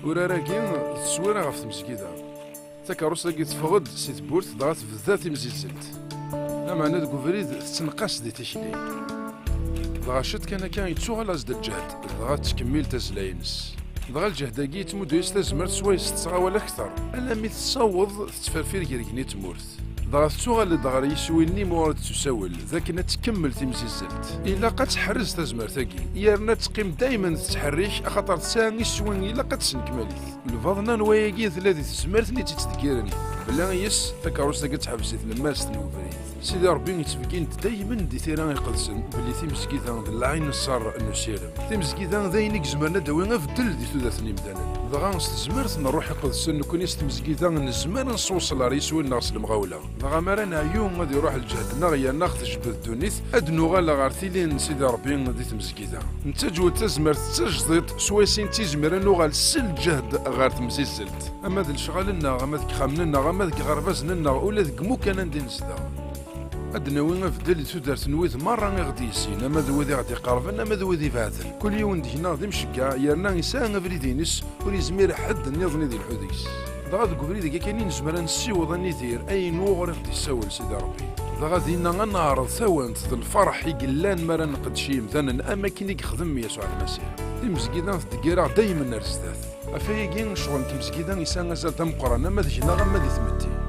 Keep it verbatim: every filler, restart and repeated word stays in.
Urar-agi yetteswir ɣef tmezgida. Takeṛṛust-agi teffeɣ-d si tewwurt, dɣa tebda timzizzelt. Lameɛna deg ubrid tettenqas di tikli. Dɣa ciṭ kan akka yettuɣal-as-d lǧehd, dɣa tettkemmil tazzla-ines. Dɣa lǧehd-agi yettmuddu-yas tazmert swayes tettɣawal akteṛ, alammi tessaweḍ tettferfir gar igenni n tmurt. Dɣa tettuɣal-d ɣer yiswi-nni mi ur d-tusawel, d akken ad tkemmel timzizzelt. Ilaq ad teḥrez tazmert-agi, yerna ad teqqim daymen tettḥerrik, axaṭer tesɛa iswi ilaq ad tessenkmal-it. Lbaḍna n wayagi tella di tezmert-nni i tt-ittdeggiren. Bla yes, takeṛṛust-agi ad teḥbes di tlemmast n ubrid. Sidi Ṛebbi yettbeggin-d daymen di Tira Iqedsen belli timezgida d lɛin n ṣṣer n usirem. Timezgida d ayen i izemren ad d-tawi abeddel di tudert n yimdanen. Dɣa s tezmert n Ṛṛuḥ Iqedsen, nekkni s tmezgida nezmer ad neswesel ɣer yiswi-nneɣ s lemɣawla. Dɣa mi ara neɛyu, ad iruḥ lǧehd-nneɣ yerna ɣ-tejbed ddunit, ad nuɣal ɣer tili n Sidi Ṛebbi di tmezgida. Nettaǧwed tazmert d tajdiṭ swayes i nettizmir ad nuɣal s lǧehd ɣer temzizzelt. Ama d lecɣal-nneɣ, ama deg yixxamen-nneɣ, ama deg yiɣerbazen-nneɣ, ula deg imukan anda i nezdeɣ. Ad d-nawi abeddel di tudert n wid merra i ɣ-d-yessin, ama d wid i ɣ-d-iqerben, ama d wid ibeɛden. Kul yiwen deg-neɣ d imceggeɛ, yerna yesɛa abrid-ines, ur yezmir ḥedd nniḍen ad yelḥu deg-s. Dɣa deg ubrid-agi kan i nezmer ad nessiweḍ ad nidir ayen wuɣur i ɣ-d-yessawel Sidi Ṛebbi. Dɣa dinna ad neɛreḍ tawant d lferḥ i yellan mi ara nqeddec i yimdanen am akken i yexdem Yasuɛ Lmasiḥ. Timezgida tettdeggir-aɣ daymen ar zdat. Ɣef wayagi, ccɣel n tmezgida yesɛa azal d ameqqran ama d gneɣ ama di tmetti.